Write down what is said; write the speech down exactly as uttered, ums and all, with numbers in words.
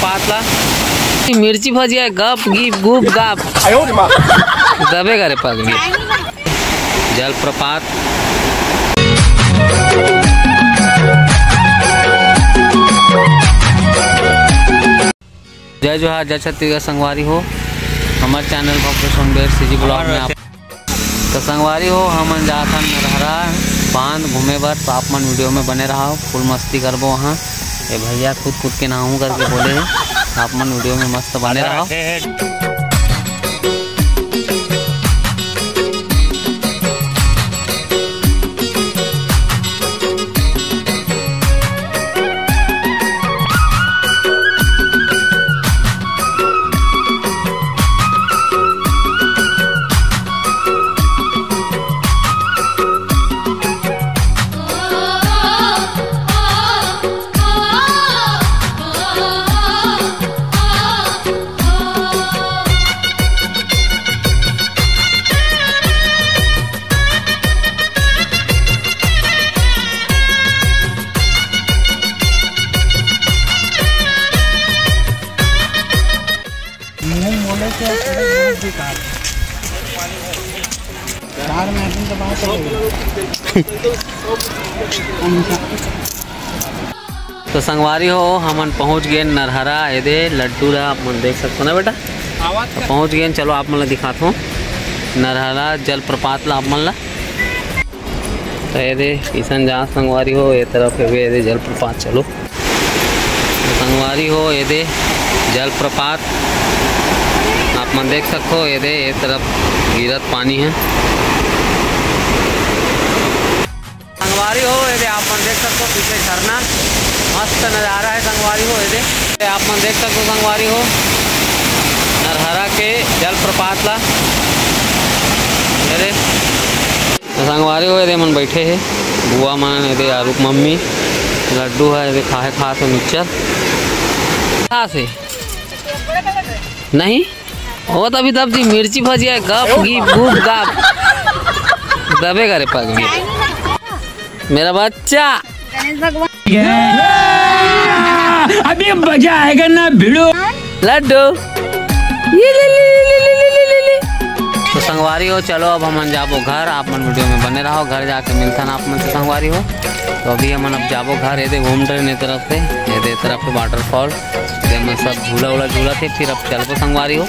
पातला मिर्ची भजिया गप गिप गुप गाप। दबे करे पगली। जलप्रपात। जय जोहार, जय छत्तीसगढ़ संगवारी हो। हमर चैनल भव्य सोनबेर सीजी ब्लॉग में आप तो संगवारी हो, हमन जात हन नरहरा बांध घूमे बर, तो आप मन वीडियो में बने रहो, फुल मस्ती करबो वहाँ। ये भैया कूद कूद के नहाहूँ करके बोले हे, आप मन वीडियो में मस्त बने रहो। मुंह बोले से बहुत बेकार है। चार मैच में तो बाहर चले गए। तो संगवारी हो, हमन पहुंच गए नरहरा। एदे लड्डू ला आप मन देख सकते हो ना बेटा, तो पहुंच गए। चलो आप मन ला दिखात हो नरहरा जलप्रपात ला आप मन ला। तो एदे किशन जा संगवारी हो, ये तरफ है एदे जलप्रपात। चलो तो संगवारी हो, एदे जलप्रपात आप मन देख सकते हो, एदे ये तरफ गिरत पानी है। संगवारी हो, एदे आप मन देख सकते हो पीछे झरना, मस्त नज़ारा है संगवारी हो। एदे आप मन देख सकते हो संगवारी हो, नरहरा के जलप्रपात ला। एदे तो संगवारी हो, एदे मन बैठे हे, बुआ मन, एदे आरुक मम्मी, लड्डू है, एदे खाहे खात हे मिक्सचर। खास है? नहीं? वो तो अभी तब जी मिर्ची भजिया गप गिप गुप गाप। दबे करे पगली। मेरा बच्चा। गणेश भगवान। अभी मजा आएगा ना भिड़ू। लड्डू। ये ले, ले, ले। तो संगवारी हो, चलो अब हमन जाबो घर, आप मन वीडियो में बने रहो, घर जाके मिलथन आप मन से संगवारी हो। तो अभी हमन अब जाबो घर, एदे घूम रहे ने तरफ से, एदे तरफ से वाटरफॉल, एदे में सब झूला उला झूला थे, फिर अब चलबो संगवारी हो।